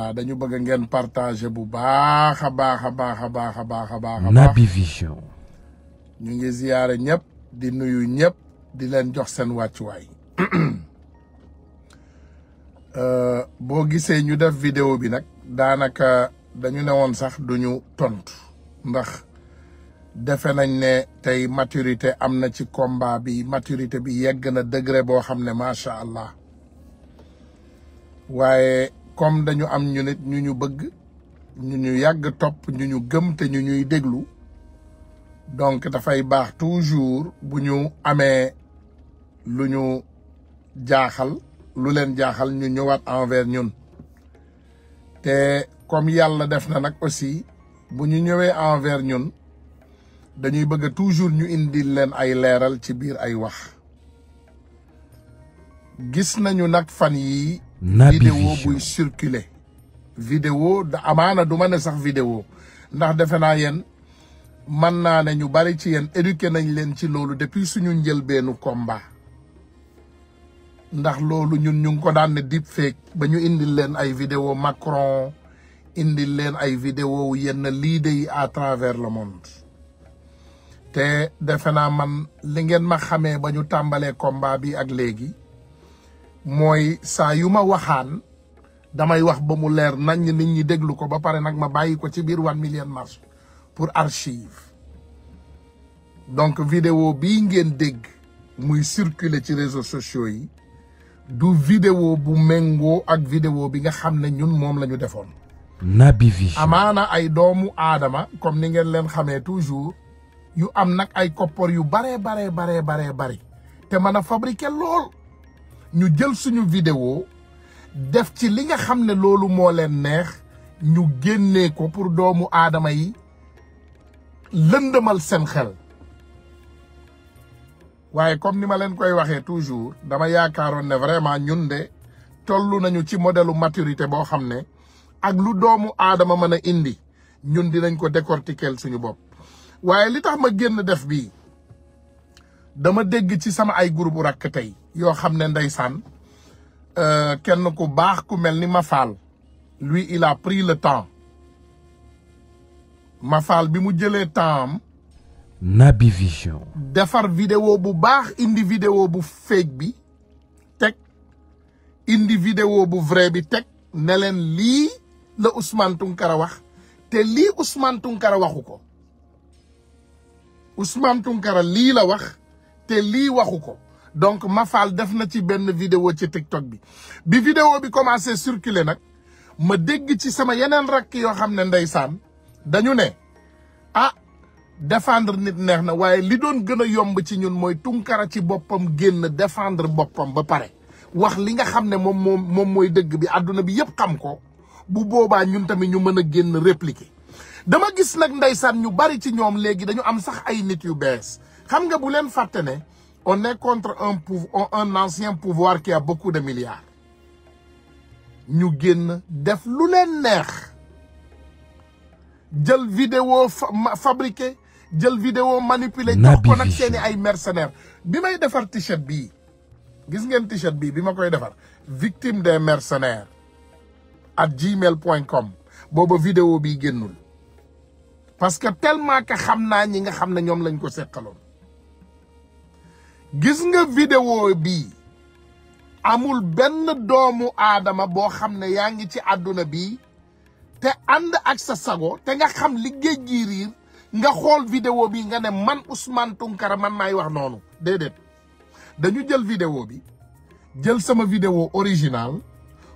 voilà dañu bëgg ngeen partager bu baax a baax. Naby Vision. ñu ngi ziyaare ñëpp di nuyu ñëpp di leen jox seen wàccuwaay. boo gisee ñu def vidéo bi nag daanaka dañu ne woon sax duñu tontu ndax defe nañ ne tey maturité am na ci combat bi maturité bi yegg na degré boo xam ne macha allah waaye comme dañu am ñu nit ñu bëgg ñu yàgg topp ñu gëm te ñu ñuy déglu donc dafay baax toujours bu ñu amee lu ñu jaaxal lu leen jaaxal ñu ñëwaat envers ñun te comme yàlla def na nag aussi bu ñu ñëwee envers ñun dañuy bëgg toujours ñu indil leen ay leeral ci biir ay wax gis nañu nag fan yi vidéo buy circuler vidéo da amaana du ma ne sax vidéo ndax defe naa yéen mën naa ne ñu bari ci yéen éduqué nañ leen ci loolu depuis suñu njëlbeenu combat ndax loolu ñun ñu ngi ko daan ne deepfake ba ñu indil leen ay vidéo Macron indil leen ay vidéo yenn leader yi à travers le monde te defe naa man li ngeen ma xamee ba ñu tàmbalee combat bi ak léegi mooy saa yu ma waxaan damay wax ba mu leer nañ nit ñi déglu ko ba pare nag ma bàyyi ko ci biir 1 million marche pour archive donc vidéo bii ngeen dégg muy circuler ci réseaux sociaux yi du vidéo bu méngoo ak vidéo bi nga xam ne ñun moom la ñu defoon. Naby Vision. amaana ay doomu aadama comme ni ngeen leen xamee toujours yu am nag ay koppar yu bari te mën a fabriquer lool ñu jël suñu vidéo def ci li nga xam ne loolu moo leen neex ñu génnee ko pour doomu aadama yi lëndëmal seen xel waaye comme ni ma leen koy waxee toujours dama yaakaaroon ne vraiment ñun de tollu nañu ci modèle maturité boo xam ne ak lu doomu aadama mën a indi ñun dinañ ko décortiquer suñu bopp waaye li tax ma génn def bii dama dégg ci sama ay groupe rakk tey yoo xam ne ndeysaan kenn ku baax ku mel ni Mafal lui il a pris le temps Mafal bi mu jëlee temps am Naby Vision. defar vidéo bu baax indi vidéo bu fake bi teg indi vidéo bu vrai bi teg ne leen lii la Ousmane Tounkara wax te lii Ousmane Tounkara waxu ko Ousmane Tounkara lii la wax te lii waxu ko donc Mafal def na ci benn vidéo ci TikTok bi vidéo bi commencé circuler nag ma dégg ci sama yeneen rakk yoo xam ne ndeysaan dañu ne ah défendre nit neex na waaye li doon gën a yomb ci ñun mooy Tounkara ci boppam génn défendre boppam ba pare wax li nga xam ne moom mooy dëgg bi àdduna bi yëpp xam ko bu boobaa ñun tamit ñu mën a génn répliquer dama gis nag ndeysaan ñu bari ci ñoom léegi dañu am sax ay nit yu bees xam nga bu leen fàtte ne on est contre un ancien pouvoir qui a beaucoup de milliards ñu génn def lu leen neex jël vidéo fabriqué jël vidéo manipulé jox ko nag seeni ay mercenaires bi may defar t-shirt bii gis ngeen t-shirt bii bi ma koy defar victime des mercenaires @gmail.com booba vidéo bii génnul parce que tellement que xam naa ñi nga xam ne ñoom lañ ko seqaloon gis nga vidéo bii amul benn doomu aadama boo xam ne yaa ngi ci àdduna bi te ànd ak sa sago te nga xam li géej gi riir nga xool vidéo bi nga ne man Ousmane Tounkara man maay wax noonu déedéet dañu jël vidéo bi jël sama vidéo original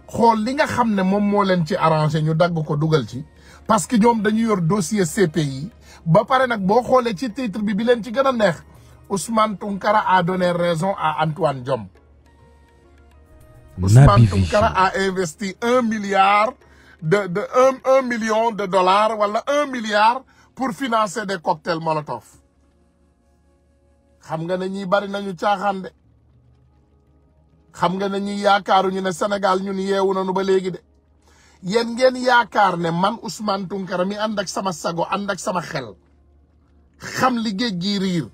xool li nga xam ne moom moo leen ci arrangé ñu dagg ko dugal ci parce que ñoom dañu yor dossier CPI ba pare nag boo xoolee ci titre bi leen ci gën a neex Ousmane Tounkara a donné raison à Antoine Diome. Ousmane Tounkara a investi 1 milliard un million de dollars wala 1 milliard pour financer des cocktails Molotov. xam nga ne ñi bari nañu caaxaan de xam nga ne ñi yaakaaruñu ne Sénégal ñun yeewu nañu ba léegi de yéen ngeen yaakaar ne man Ousmane Tounkara mi ànd ak sama sago ànd ak sama xel xam li géej gi riir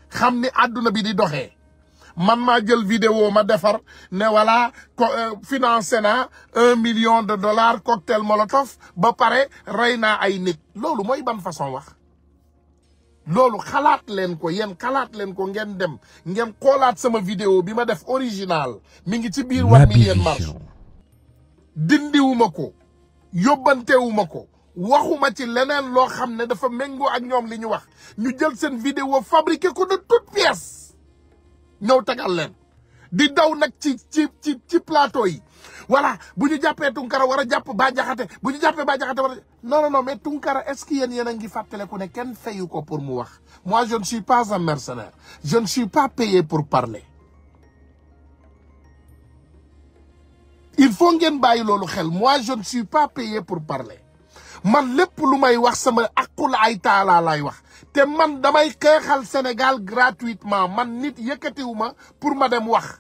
xam ni àdduna bi di doxee man maa jël vidéo ma defar ne voilà financé naa 1 million de dollars cocktail molotov ba pare rey naa ay nit loolu mooy ban façon wax loolu xalaat leen ko yéen xalaat leen ko ngeen dem ngeen xoolaat sama vidéo bi ma def original mi ngi ci biir 1 million marche dindiwuma ko yóbbantewuma ko waxuma ci leneen loo xam ne dafa méngoo ak ñoom li ñu wax ñu jël seen vidéo fabriqué ko de toute pièce ñëw tegal leen di daw nag ci plateau yi voilà bu ñu jàppee Tunkara war a jàpp Bah Diakhaté bu ñu jàppee Bah Diakhaté war a non mais Tunkara est-ce que yéen a ngi fàttaleku ne kenn fayu ko pour mu wax moi je ne suis pas un mercenaire je ne suis pas payé pour parler il faut ngeen bàyyi loolu xel moi je ne suis pas payé pour parler man lépp lu may wax sama aqul ay taala lay wax te man damay xeexal Sénégal gratuitement man nit yëkkatiwuma pour ma dem wax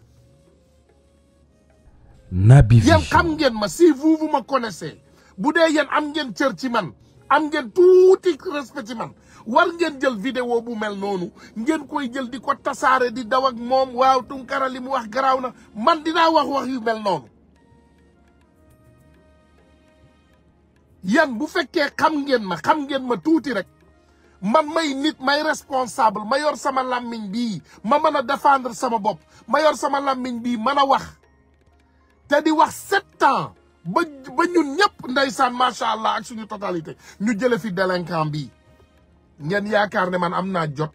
Naby Vision yéen xam ngeen ma si vous me connaissez bu dee yéen am ngeen cër ci man am ngeen tuuti respect ci man war ngeen jël vidéo bu mel noonu ngeen koy jël di ko tasaare di daw ak moom waaw Tunkara li mu wax garaaw na man dinaa wax yu mel noonu yan bu fekkee xam ngeen ma tuuti rek man may nit may responsable ma yor sama làmmiñ bii ma mën a défendre sama bopp ma yor sama làmmiñ bii mën a wax te di wax 7 ans ba ñun ñëpp ndeysaan macha allah ak suñu totalité ñu jële fi délinquant bii ngeen yaakaar ne man am naa jot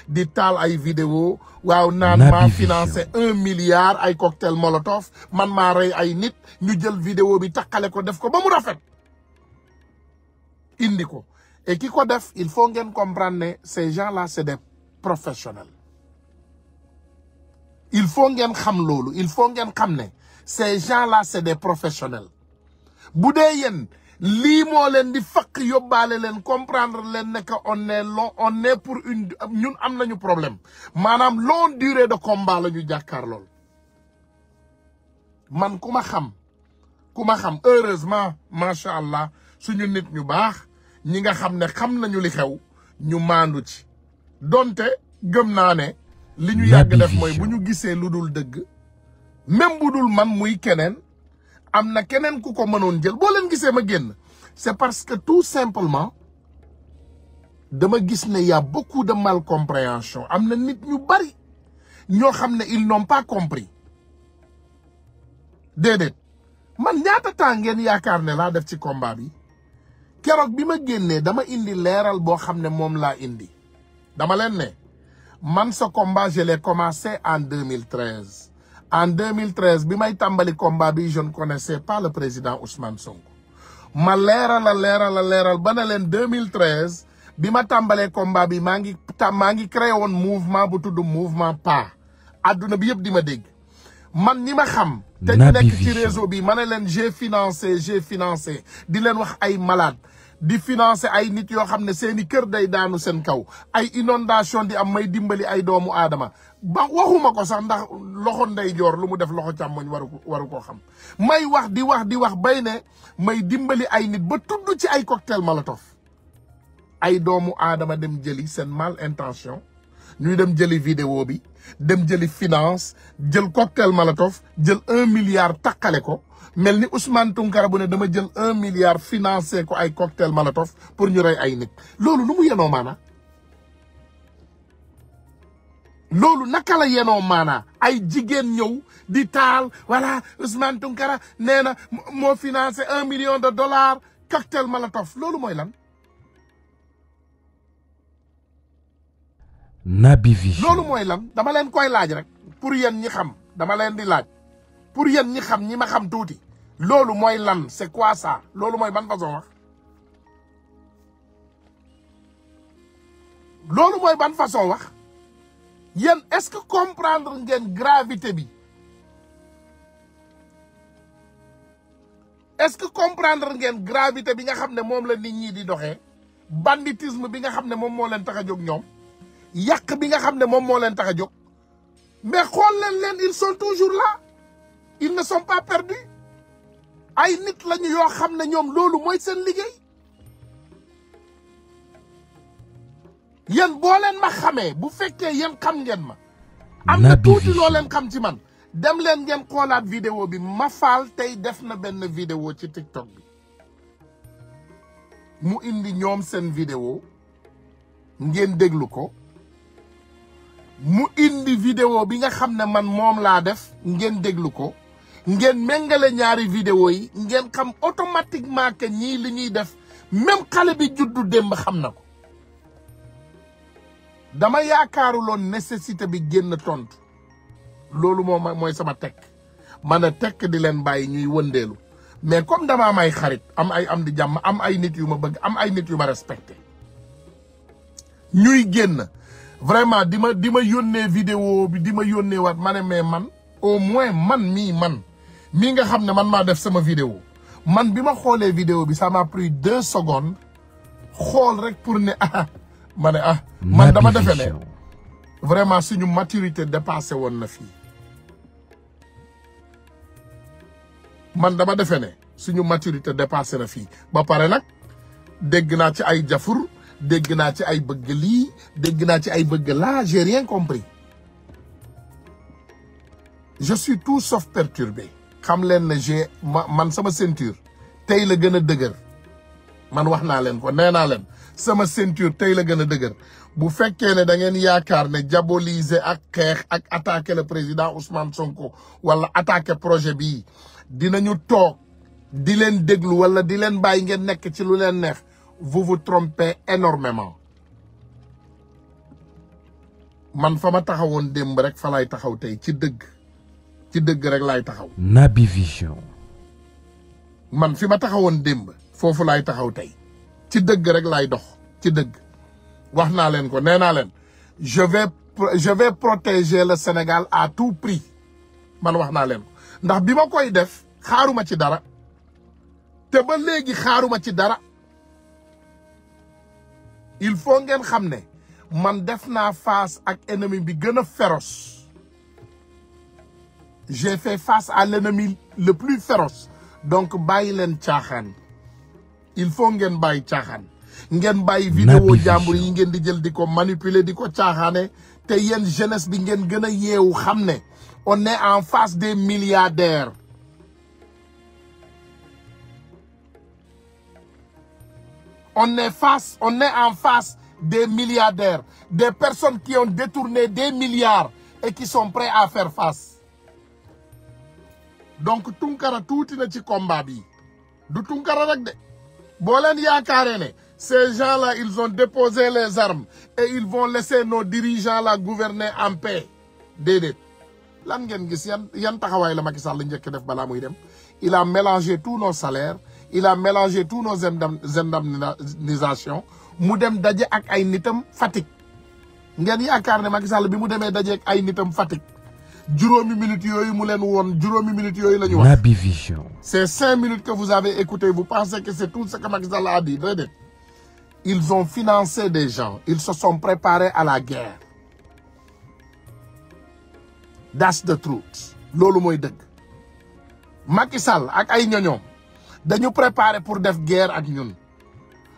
di taal ay vidéo waaw naan maa financé 1 milliard ay cocktail molotov man maa rey ay nit ñu jël vidéo bi takkale ko def ko ba mu rafet indi ko et ki ko def il faut ngeen comprendre ne ces gens-là c'est des professionnels il faut ngeen xam loolu il faut ngeen xam ne ces gens-là c'est des professionnels bu dee yéen lii moo leen di fakk yóbbaale leen comprendre leen ne que on est pour une ñun am nañu problème maanaam longue durée de combat la ñu jàkkaar lool man ku ma xam heureusement macha allah suñu nit ñu baax ñi nga xam ne xam nañu li xew ñu maandu ci donte gëm naa ne li ñu yàgg def mooy bu ñu gisee lu dul dëgg même bu dul man muy keneen am na keneen ku ko mënoon jël boo leen gisee ma génn c'est parce que tout simplement dama gis ne y a beaucoup de malcompréhension am na nit ñu bari ñoo xam ne ils n'ont pas compris déedéet man ñaata temps ngeen yaakaar ne laa def ci combat bi keroog bi ma génnee dama indi leeral boo xam ne moom laa indi dama leen ne man sa combat je l'ai commencé en 2013 en 2013 bi may tàmbali combat bi je ne connaissais pas le président Ousmane Sonko ma leeral ba ne leen 2013 bi ma tàmbalee combat bi maa ngi créé woon mouvement bu tudd mouvement PAS adduna bi yëpp di ma dégg man ñi ma xam te ñu nekk ci réseau bi ma ne leen j'ai financé di leen wax ay malade di financer ay nit yoo xam ne seeni kër day daanu seen kaw ay inondation di am may dimbali ay doomu aadama ba waxuma ko sax ndax loxo ndeyjoor lu mu def loxo càmmoñ waru koo xam may wax di wax bay ne may dimbali ay nit ba tudd ci ay cocktail molotov ay doomu aadama dem jëli seen mal intention ñuy dem jëli vidéo bi dem jëli finance jël cocktail molotov jël 1 milliard takkale ko mel ni Ousmane Tunkara bu ne dama jël 1 milliard financé ko ay cocktail molotov pour ñu rey ay nit loolu nu mu yenoo maanaa loolu naka la yenoo maanaa ay jigéen ñëw di taal voilà Ousmane Tunkara nee na moo financé 1 million de dollars cocktail molotov loolu mooy lan Naby Vision loolu mooy lan dama leen koy laaj rek pour yéen ñi xam dama leen di laaj pour yéen ñi xam ñi ma xam tuuti loolu mooy lan c'est quoi ça loolu mooy ban façon wax loolu mooy ban façon wax yéen est-ce que comprendre ngeen gravité bi est-ce que comprendre ngeen gravité bi nga xam ne moom la nit ñi di doxee banditisme bi nga xam ne moom moo leen tax a jóg ñoom yàq bi nga xam ne moom moo leen tax a jóg mais xool leen ils sont toujours là ils ne sont pas perdus ay nit lañu yoo xam ne ñoom loolu mooy seen liggéey yéen boo leen ma xamee bu fekkee yéen xam ngeen ma am na tuuti loo leen xam ci man dem leen ngeen xoolaat vidéo bi Mafal tey def na benn vidéo ci TikTok bi mu indi ñoom seen vidéo ngeen déglu ko mu indi vidéo bi nga xam ne man moom laa def ngeen déglu ko ngeen méngale ñaari vidéo yi ngeen xam automatiquement que ñii li ñuy def même xale bi juddu démb xam na ko dama yaakaaruloon nécessité bi génn tontu loolu moom mooy sama tekk man a tekk di leen bàyyi ñuy wëndeelu mais comme dama am ay xarit am ay am di jàmm am ay nit yu ma bëgg am ay nit yu ma respecté ñuy génn vraiment di ma yónnee vidéo bi di ma yónnee waat ma ne mais man au moins man mii nga xam ne man maa def sama vidéo man bi ma xoolee vidéo bi ça m'a pris 2 secondes xool rek pour ne ma ne man dama defe ne vraiment suñu maturité dépassé woon na fii man dama defe ne suñu maturité dépassé na fii ba pare nag dégg naa ci ay jafur dégg naa ci ay bëgg lii dégg naa ci ay bëgg laa j'ai rien compris je suis tout sauf perturbé xam leen ne man sama ceinture tey la gën a dëgër man wax naa leen ko nee naa leen sama ceinture tey la gën a dëgër bu fekkee ne da ngeen yaakaar ne diaboliser ak xeex ak attaquer le président Ousmane Sonko wala attaquer projet bii dinañu toog di leen déglu wala di leen bàyyi ngeen nekk ci lu leen neex vous vous trompez énormément man fa ma taxawoon démb rek fa lay taxaw tey ci dëgg rek laay taxaw. Naby Vision. man fi ma taxawoon démb foofu laay taxaw tey ci dëgg rek laay dox ci dëgg wax naa leen ko nee naa leen je vais protéger le Sénégal à tout prix man wax naa leen ko ndax bi ma koy def xaaruma ci dara te ba léegi xaaruma ci dara il faut ngeen xam ne man def naa face ak ennemi bi gën a féroce j'ai fait face à l'ennemi le plus féroce donc bàyyi leen caaxaan il faut ngeen bàyyi caaxaan ngeen bàyyi vidéo jàmbur yi ngeen di jël di ko manipuler di ko caaxaane te yéen jeunesse bi ngeen gën a yeewu xam ne on est en face des milliardaires on est en face des milliardaires des personnes qui ont détourné des milliards et qui sont prêts à faire face donc Tunkara tuuti na ci combat bi du Tunkara rek de boo leen yaakaaree ne ces gens-là ils ont déposé les armes et ils vont laisser nos dirigeants là gouverner en paix déedéet lan ngeen gis yan taxawaay la Macky Sall njëkk def balaa muy dem il a mélangé tous nos salaires il a mélangé tous nos indemnisations mu dem daje ak ay nitam Fatick ngeen yaakaar ne Macky Sall bi mu demee daje ak ay nitam Fatick juróomi minutes yooyu mu leen woon juróomi minutes yooyu la ñu wax. Naby Vision. Ces 5 minutes que vous avez écouté vous pensez que c'est tout ce que Macky Sall a dit déedéet ils ont financé des gens ils se sont préparés à la guerre that's the truth loolu mooy dëgg Macky Sall ak ay ñoñoom dañu préparer pour def guerre ak ñun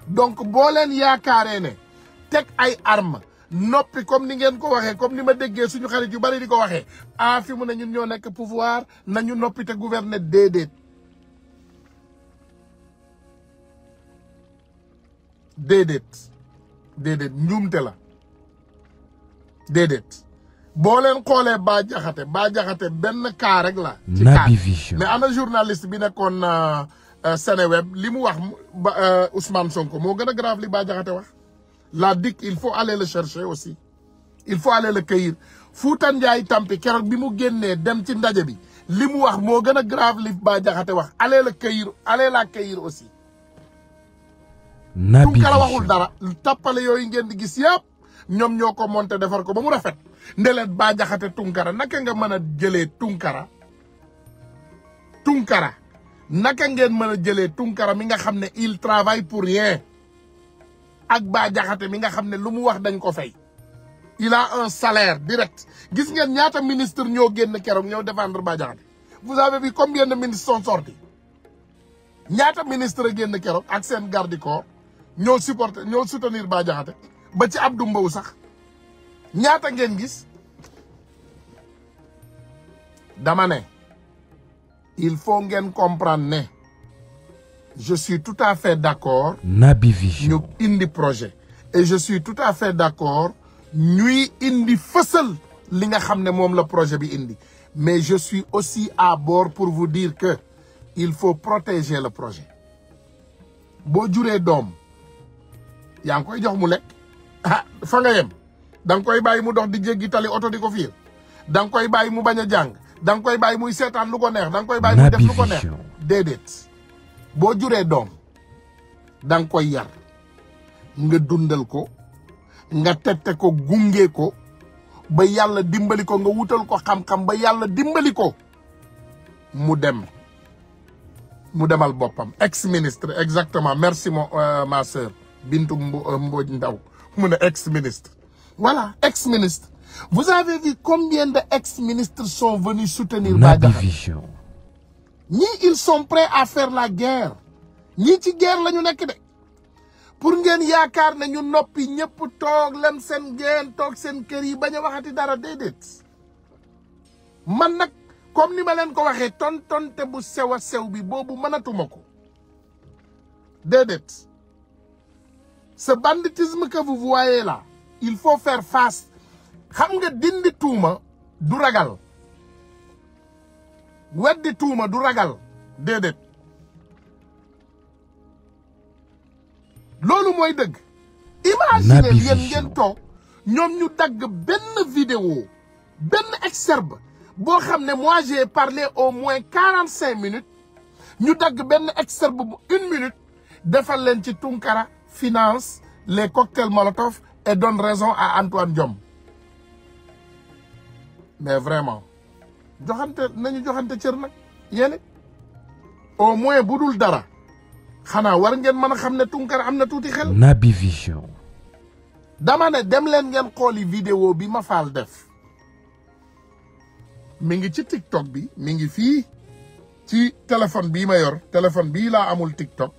donc boo leen yaakaaree ne teg ay armes noppi comme ni ngeen ko waxee comme ni ma déggee suñu xarit yu bari di ko waxee fi mu ne ñun ñoo nekk pouvoir nañu noppi te gouverner déedéet njuumte la déedéet boo leen xoolee Bah Diakhaté benn cas rek la ci Naby Vision. mais ana journaliste bi nekkoon Seneweb li mu wax Ousmane Sonko moo gën a grave li Bah Diakhaté wax la DIC il faut aller le chercher aussi il faut aller le cueillir Fouta Ndiaye Tampi keroog bi mu génnee dem ci ndaje bi li mu wax moo gën a grave li Bah Diakhaté wax aller le cueillir aller la cueillir aussi Naby Tunkara Vision. waxul dara tappale yooyu ngeen di gis yëpp ñoom ñoo ko monté defar ko ba mu rafet ndeleen Bah Diakhaté Tunkara naka nga mën a jëlee Tunkara naka ngeen mën a jëlee Tunkara mi nga xam ne il travaille pour rien ak Bah Diakhaté mi nga xam ne lu mu wax dañ ko fay il a un salaire direct gis ngeen ñaata ministre ñoo génn keroog ñoo défendre Bah Diakhaté vous avez vu combien de ministres sont sortis ñaata ministre génn keroog ak seen garde corps ñoo soutenir Bah Diakhaté ba ci Abdou Mbow sax ñaata ngeen gis dama ne il faut ngeen comprendre ne je suis tout à fait d'accord Naby Vision ñu indi projet et je suis tout à fait d'accord ñuy indi fësal li nga xam ne moom la projet bi indi mais je suis aussi à bord pour vous dire que il faut protéger le projet boo juree doom yaa ngi koy jox mu lekk ah fa nga yem da nga koy bàyyi mu dox di jéggi tali oto di ko fiir da nga koy bàyyi mu bañ a jàng da nga koy bàyyi muy seetaan lu ko neex da nga koy bàyyi muy def lu ko neex déedéet boo juree doom da nga koy yar nga dundal ko nga tette ko gunge ko ba yàlla dimbali ko nga wutal ko xam-xam ba yàlla dimbali ko mu demal boppam ex-ministre exactement merci ma sœur Bintou Mbodj Ndaw mu ne ex-ministre voilà ex-ministre vous avez vu combien de ex-ministres sont venus soutenir Naby Vision ñii ils sont prêts à faire la guerre ñii ci guerre la ñu nekk de pour ngeen yaakaar ne ñu noppi ñëpp toog leen seen ngeen toog seen kër yi bañ a waxati dara déedéet man nag comme ni ma leen ko waxee tontonte bu sew a sew bi boobu mënatuma ko déedéet ce banditisme que vous voyez là il faut faire face xam nga dindi tuuma du ragal weddi tuuma du ragal déedéet loolu mooy dëgg imaginez yéen ngeen toog ñoom ñu dagg benn vidéo benn excerpt boo xam ne moi j'ai parlé au moins 45 minutes ñu dagg benn excerpt bu 1 minute defal leen ci Tunkara finance les cocktails Molotov et donne raison à Antoine Diome mais vraiment nañu joxante cër nag yéen au moins bu dul dara xanaa war ngeen mën a xam ne Tunkara am na tuuti xel. Naby Vision dama ne dem leen ngeen xooli vidéo bi ma faal def mi ngi ci TikTok bi mi ngi fii ci téléphone bii ma yor téléphone bii laa amul TikTok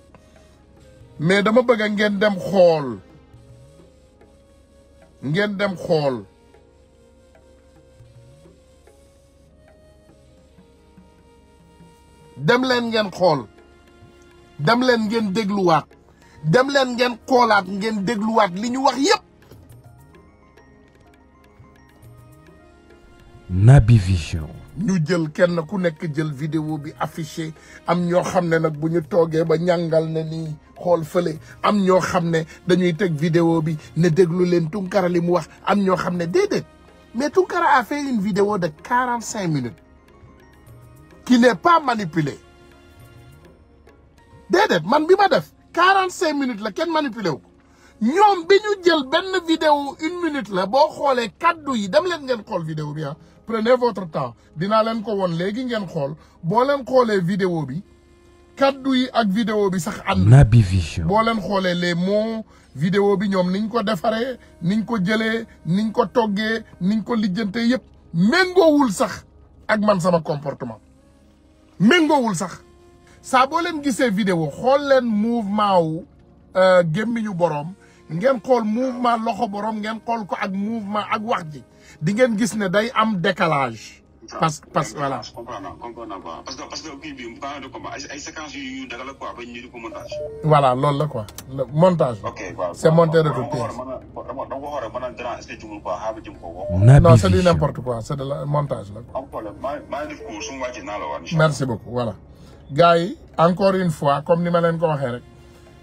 mais dama bëgg ngeen dem xool dem leen ngeen xool dem leen ngeen dégluwaat dem leen ngeen xoolaat ngeen dégluwaat li ñu wax yépp Naby Vision ñu jël kenn ku nekk jël vidéo bi affiché am ñoo xam ne nag bu ñu toogee ba ñàngal ne nii xool fële am ñoo xam ne dañuy teg vidéo bi ne déglu leen Tunkara li mu wax am ñoo xam ne déedéet mais Tunkara a fait une vidéo de 45 minutes qui n'est pas manipulée déedéet man bi ma def 45 minutes la kenn manipulé wu ko ñoom bi ñu jël benn vidéo 1 minute la boo xoolee kaddu yi dem leen ngeen xool vidéo bi prenez votre temps dinaa leen ko won léegi ngeen xool boo leen xoolee vidéo bi kaddu yi ak vidéo bi sax ànd Naby Vision boo leen xoolee les mots vidéo bi ñoom niñ ko defaree niñ ko jëlee niñ ko toggee niñ ko lijjantee yépp méngoowul sax ak man sama comportement méngoowul sax saa boo leen gisee vidéo xool leen mouvement wu gémmiñu boroom ngeen xool mouvement loxo boroom ngeen xool ko ak mouvement ak wax ji di ngeen gis ne day am décalage parce que voilà parce que kii bi pas de combat ay séquences yu daga la quoi ba ñu di ko montage voilà loolu la quoi le montage c'est monté de toutes pièces non c'est du n'importe quoi c'est de la montage la quoi merci beaucoup voilà gars yi encore une fois comme ni ma leen ko waxee rek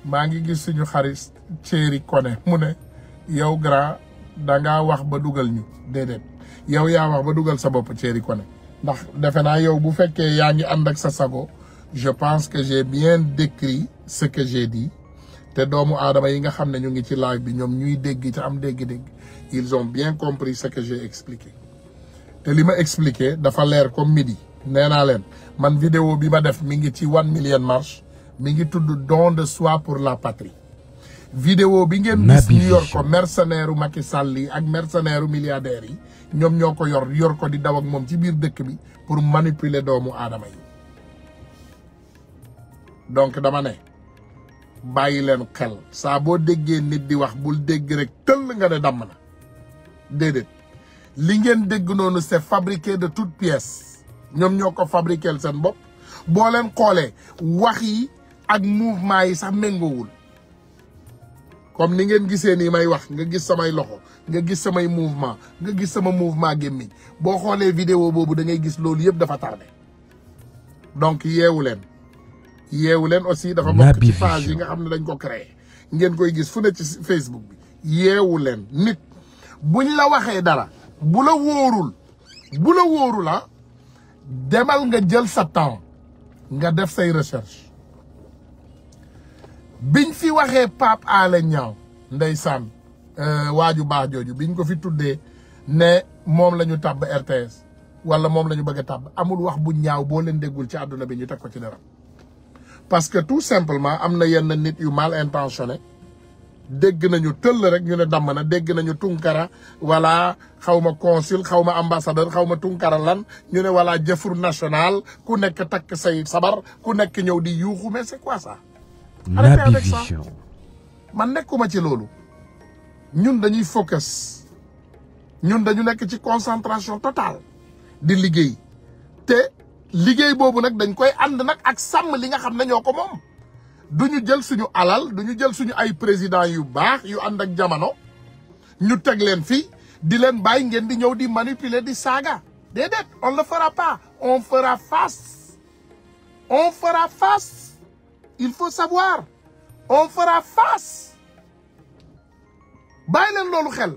maa ngi gis suñu xarit Thierry Koné mu ne yow grand dangaa wax ba dugal ñu déedéet yow yaa wax ba dugal sa bopp Thierry Koné ndax defe naa yow bu fekkee yaa ngi ànd ak sa sago je pense que j'ai bien décrit ce que j'ai dit te doomu aadama yi nga xam ne ñu ngi ci live bi ñoom ñuy dégg te am dégg-dégg ils ont bien compris ce que j'ai expliqué te li ma expliqué dafa leer comme midi nee naa leen man vidéo bi ma def mi ngi ci 1 million marche mi ngi tudd don de soi pour la patrie vidéo bi ngeen gis ñu yor ko mercenaire u Macky Sall yi ak mercenaire u milliardaires yi ñoom ñoo ko yor ko di daw ak moom ci biir dëkk bi pour manipuler doomu aadama yi donc dama ne bàyyi leen xel saa boo déggee nit di wax bul dégg rek tëll nga ne damm na déedéet li ngeen dégg noonu c'est fabriqué de toutes pièces ñoom ñoo ko fabriquer seen bopp boo leen xoolee wax yi ak mouvement yi sax méngoowul comme ni ngeen gisee nii may wax nga gis samay loxo nga gis samay mouvement nga gis sama mouvement gémmiñ boo xoolee vidéo boobu da ngay gis loolu yëpp dafa tardé donc yeewu leen aussi dafa bokk ci page yi nga xam ne dañ ko créé ngeen koy gis fu ne ci Facebook bi yeewu leen nit buñ la waxee dara bu la wóorul la demal nga jël sa temps nga def say recherche biñ fi waxee Pape Alé Niang ndeysaan waaju baax jooju biñ ko fi tuddee ne moom la ñu tàbb RTS wala moom la ñu bëgg a tàbb amul wax bu ñaaw boo leen déggul ci àdduna bi ñu teg ko ci dara parce que tout simplement am na yenn nit yu mal intentionné dégg nañu tëll rek ñu ne damm na dégg nañu Tunkara wala xaw ma consul xaw ma ambassadeur xaw ma Tunkara lan ñu ne wala jëfur national ku nekk takk say sabar ku nekk ñëw di yuuxu mais c'est quoi ça Naby Vision. man nekkuma ci loolu ñun dañuy focus ñun dañu nekk ci concentration totale di liggéey te liggéey boobu nag dañ koy ànd nag ak sàmm li nga xam ne ñoo ko moom duñu jël suñu alal duñu jël suñu ay président yu baax yu ànd ak jamono ñu teg leen fii di leen bàyyi ngeen di ñëw di manipuler di saaga déedéet on le fera pas on fera face il faut savoir on fera face bàyyi leen loolu xel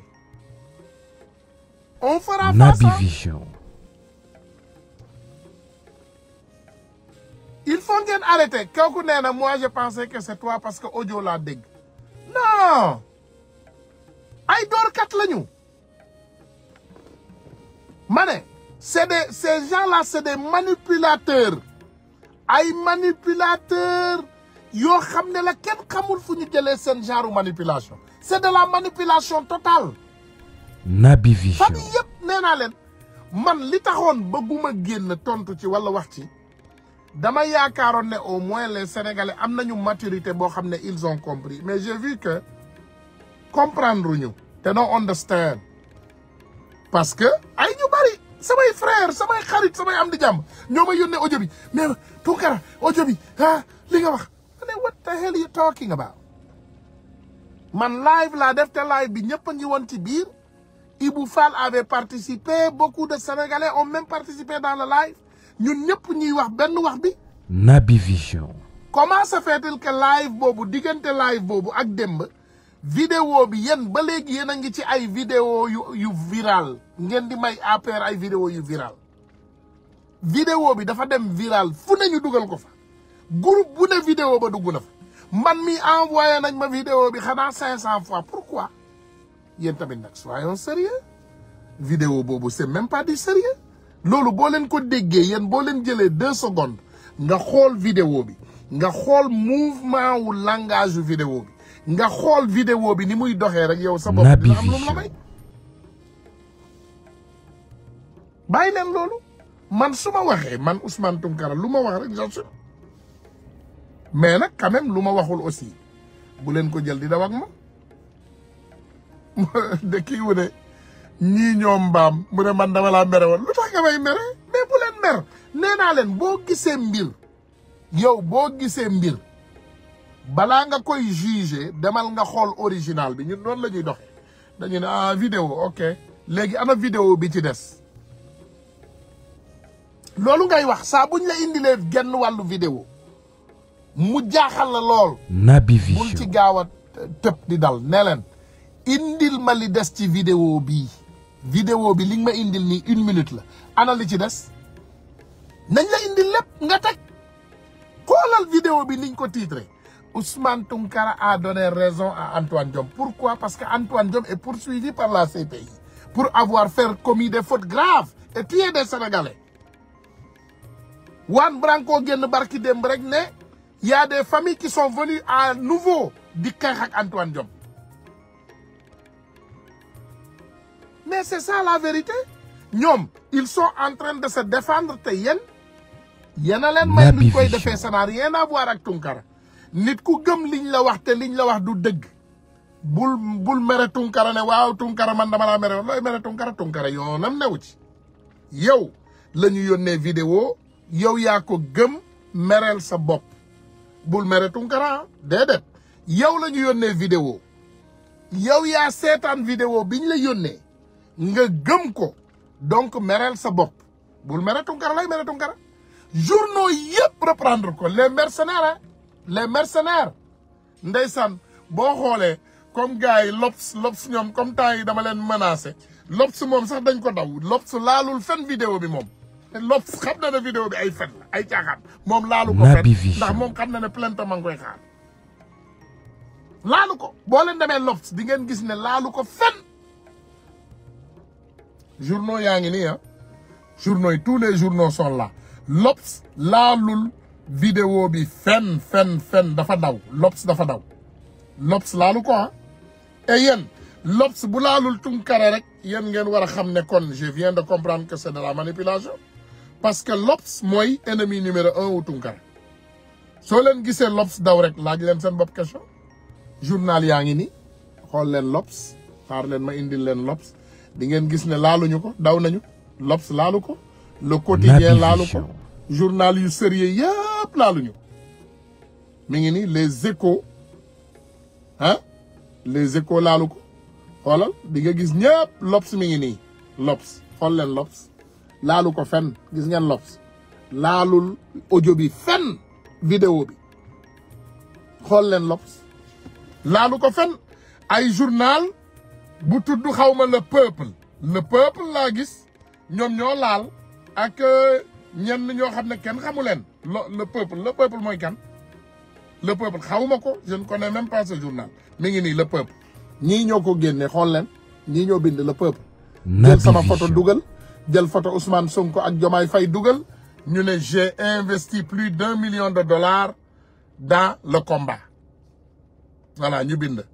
on fera face Naby Vision. il faut ngeen arrêter kooku nee na moi je pensais que c'est toi parce que audio laa dégg non ay doorkat lañu ma ne c'est ces gens-là c'est des manipulateurs ay manipulateurs yoo xam ne la kenn xamul fu ñu jëlee seen genre manipulation c'est de la manipulation totale Naby Vision. fan yëpp nee naa leen man li taxoon bëgguma génn tontu ci wala wax ci dama yaakaaroon ne au moins les Sénégalais am nañu maturité boo xam ne ils ont compris mais j'ai vu que comprendre ñu te don't understand parce que ay ñu bari samay frère samay xarit samay am di jàmm ñoo ma yónnee audio bi mais Tunkara audio bi li nga wax ma ne what the hell you talking about man live laa def te live bi ñëpp a ngi woon ci biir Ibou Fall avait participé beaucoup de Sénégalais ont même participé dans le live ñun ñëpp ñuy wax benn wax bi Naby Vision. comment se fait-il que live boobu diggante live boobu ak démb vidéo bi yéen ba léegi yéen a ngi ci ay vidéo yu viral ngeen di may APR ay vidéo yu viral vidéo bi dafa dem viral fu ne ñu dugal ko fa groupe bu ne vidéo ba dugg na fa man mi envoyé nañ ma vidéo bi xanaa 500 fois pourquoi yéen tamit nag soyons sérieux vidéo boobu c'est même pas du sérieux loolu boo leen ko déggee yéen boo leen jëlee 2 secondes nga xool vidéo bi nga xool mouvement wu langage yu vidéo bi nga xool vidéo bi ni muy doxee rek yow sa bopp dina am lu mu la may bàyyi leen loolu man su ma waxee man Ousmane Tounkara lu ma wax rek j'assume mais nag quand même lu ma waxul aussi bu leen ko jël di daw ak ma de kii wu ne ñii ñoom mbaam mu ne man dama laa mere woon lu tax nga may mere mais bu leen mer nee naa leen boo gisee mbir yow boo gisee mbir balaa nga koy juger demal nga xool original bi ñun noonu la ñuy doxee dañu ne vidéo ok léegi ana vidéo bi ci des loolu ngay wax saa buñ la indilee genn wàllu vidéo mu jaaxal la lool Naby bul ci Vision. gaaw a tëb di dal ne leen indil ma li des ci vidéo bii vidéo bi li nga ma indil nii 1 minute la ana li ci des nañ la indil lépp nga teg xoolal vidéo bi niñ ko titré Ousmane Tounkara a donné raison à Antoine Diome pourquoi parce que Antoine Diome est poursuivi par la CPI pour avoir commis des fautes graves et tué des Sénégalais Juan Branco génn barki démb rek ne y a des familles qui sont venues à nouveau di xeex ak Antoine Diome mais c'est ça la vérité ñoom ils sont en train de se défendre te yéen a leen may luñ koy defee ça n'a rien à voir ak Tounkara nit ku gëm liñ la wax te liñ la wax du dëgg bul mere Tounkara ne waaw Tounkara man dama laa mere woon looy mere Tounkara yoonam newu ci yow la ñu yónnee vidéo yow yaa ko gëm mereel sa bopp bul mere Tunkara déedéet yow la ñu yónnee vidéo yow yaa seetaan vidéo biñ la yónnee nga gëm ko donc mereel sa bopp bul mere Tunkara lay mere Tunkara journaux yëpp reprendre ko les mercenaires ndeysaan boo xoolee comme gars yi L'Obs ñoom comme temps yi dama leen menacé L'Obs moom sax dañ ko daw L'Obs laalul fen vidéo bi moom L'Obs xam na ne vidéo bi ay fen la ay caaxaan moom laalu ko fen ndax moom xam na ne plainte ma ngi koy xaar laalu ko boo leen demee L'Obs di ngeen gis ne laalu ko fen journaux yaa ngi nii journaux yi tous les journaux sont là L'Obs laalul vidéo bi fen dafa daw L'Obs dafa daw L'Obs laalu ko et yéen L'Obs bu laalul Tunkara rek yéen ngeen war a xam ne kon je viens de comprendre que c'est de la manipulation parce que L'Obs mooy ennemi numéro 1 wu Tunkara soo leen gisee L'Obs daw rek laaj leen seen bopp question journal yaa ngi ni xool leen L'Obs xaar leen ma indil leen L'Obs di ngeen gis ne laaluñu ko daw nañu L'Obs laalu ko Le Quotidien laalu ko journal yu sérieux yëpp laaluñu mi ngi ni Les Échos Les Échos laalu ko xoolal di nga gis ñëpp L'Obs mi ngi nii L'Obs xool leen L'Obs laalu ko fenn gis ngeen L'Obs laalul audio bi fenn vidéo bi xool leen L'Obs laalu ko fenn ay journal bu tudd xawma Le Peuple laa gis ñoom ñoo laal ak ñenn ñoo xam ne kenn xamu leen Le Peuple mooy kan Le Peuple xawma ko je ne connais même pas ce journal mi ngi nii Le Peuple ñii ñoo ko génne xool leen ñii ñoo bind Le Peuple jël sama photo dugal jël photo Ousmane Sonko ak Diomaye Faye dugal ñu ne j'ai investi plus d'$1 million dans le combat voilà ñu bind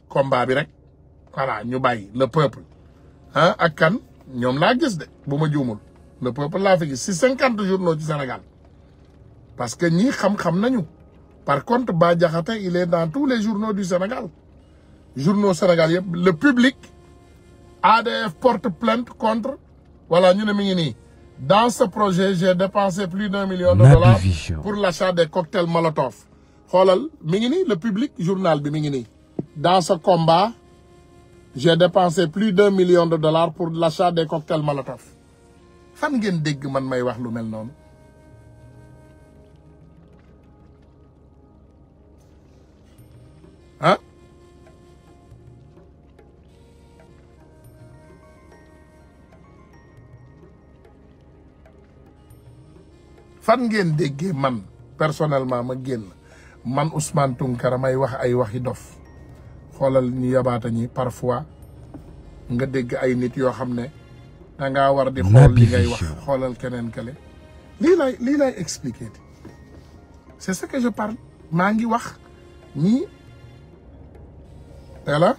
combat bi rek voilà ñu bàyyi Le Peuple ak kan ñoom laa gis de bu ma juumul Le Peuple laa fi gis si 50 journaux ci Sénégal parce que ñii xam-xam nañu par contre Bah Diakhaté il est dans tous les journaux du Sénégal journaux Sénégal yëpp Le Public ADF porte plainte contre voilà ñu ne mi ngi nii dans ce projet j'ai dépensé plus d'$1 million pour l'achat des cocktails Molotov xoolal mi ngi nii Le Public journal bi mi ngi nii dans ce combat j'ai dépensé plus d'$1 million pour l'achat des cocktails Molotov fan ngeen dégg man may wax lu mel noonu fan ngeen déggee man personnellement ma génn man Ousmane Tounkara may wax ay waxi dof xoolal ñu yabaata ñi parfois nga dégg ay nit yoo xam ne dangaa war di xool li ngay wax xoolal keneen kale lii lay expliquer c'est ce que je parle maa ngi wax ñii voilà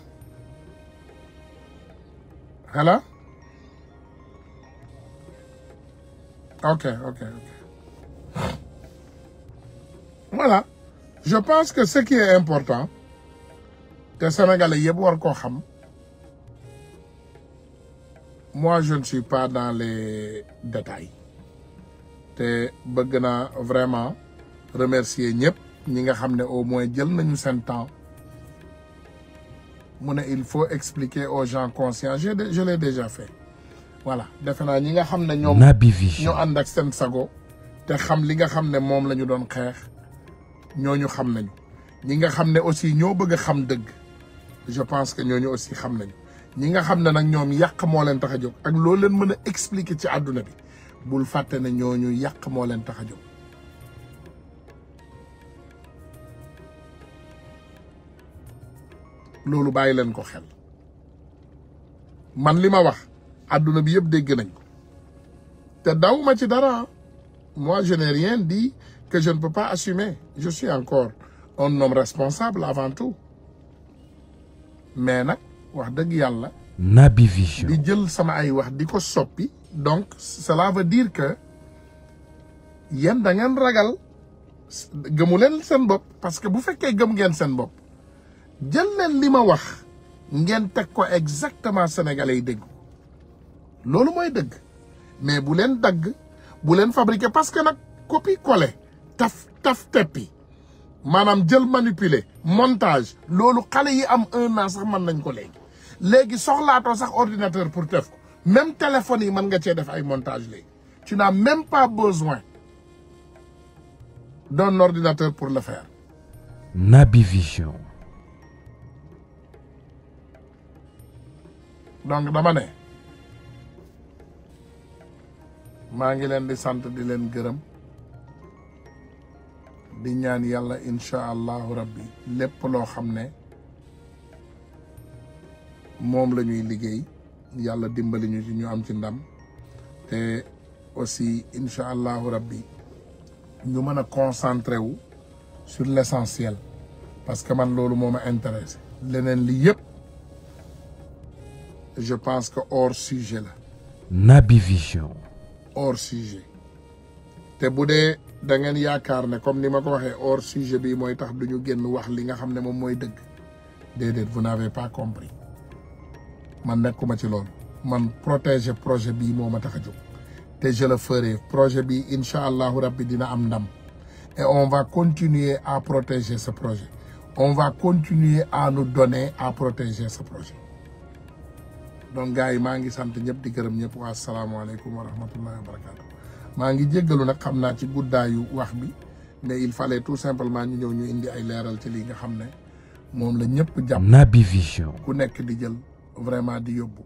ok voilà je pense que ce qui est important te Sénégalais yëpp war koo xam moi je ne suis pas dans les détails te bëgg naa vraiment remercier ñëpp ñi nga xam ne au moins jël nañu seen temps mu ne il faut expliquer aux gens conscients je l'ai déjà fait voilà defe naa ñi nga xam ne ñoom ñoo ànd ak seen sago te xam li nga xam ne moom la ñu doon xeex ñooñu xam nañu ñi nga xam ne aussi ñoo bëgg a xam dëgg je pense que ñooñu aussi xam nañu ñi nga xam ne nag ñoom yàq moo leen tax a jóg ak loolu leen mën a expliquer ci àdduna bi bul fàtte ne ñooñu yàq moo leen tax a jóg loolu bàyyi leen ko xel man li ma wax àdduna bi yëpp dégg nañ ko te daw ma ci dara moi je n'ai rien dit que je ne peux pas assumer je suis encore un homme responsable avant tout mais nag wax dëgg yàlla Naby Vision di jël sama ay wax di ko soppi donc cela veut dire que yéen da ngeen ragal gëmu leen seen bopp parce que bu fekkee gëm ngeen seen bopp jël leen li ma wax ngeen teg ko exactement sénégalais yi dégg loolu mooy dëgg mais bu leen dagg bu leen fabriquer parce que nag copie coller taf teppi maanaam jël manipuler montage loolu xale yi am 1 an sax mën nañ ko léegi soxlaatoo sax ordinateur pour def ko même téléphone yi mën nga cee def ay montage léegi tu n'as même pas besoin d'un ordinateur pour le faire. Naby Vision. donc dama ne maa ngi leen di sant di leen gërëm di ñaan yàlla incha allahu rabbi lépp loo xam ne moom la ñuy liggéey yàlla dimbali ñu ci ñu am ci ndam te aussi incha allahu rabbi ñu mën a concentré wu sur l'essentiel parce que man loolu moo ma intéressé leneen li yëpp je pense que hors sujet la. Naby Vision. hors sujet te bu dee da ngeen yaakaar ne comme ni ma ko waxee hors sujet bi mooy tax du ñu génn wax li nga xam ne moom mooy dëgg déedéet vous n'avez pas compris man nekkuma ci loolu man protéger projet bii moo ma tax a jóg te je le ferai projet bi incha allahu rabbi dina am ndam et on va continuer à protéger ce projet on va continuer à nous donner à protéger ce projet donc gars yi maa ngi sant ñëpp di gërëm ñëpp waa asalaamaaleykum wa rahmatullahi wa barakatu maa ngi jéggalu nag xam naa ci guddaayu wax bi mais il fallait tout simplement ñu ñëw ñu indi ay leeral ci li nga xam ne moom la ñëpp jàpp Naby Vision. ku nekk di jël vraiment di yóbbu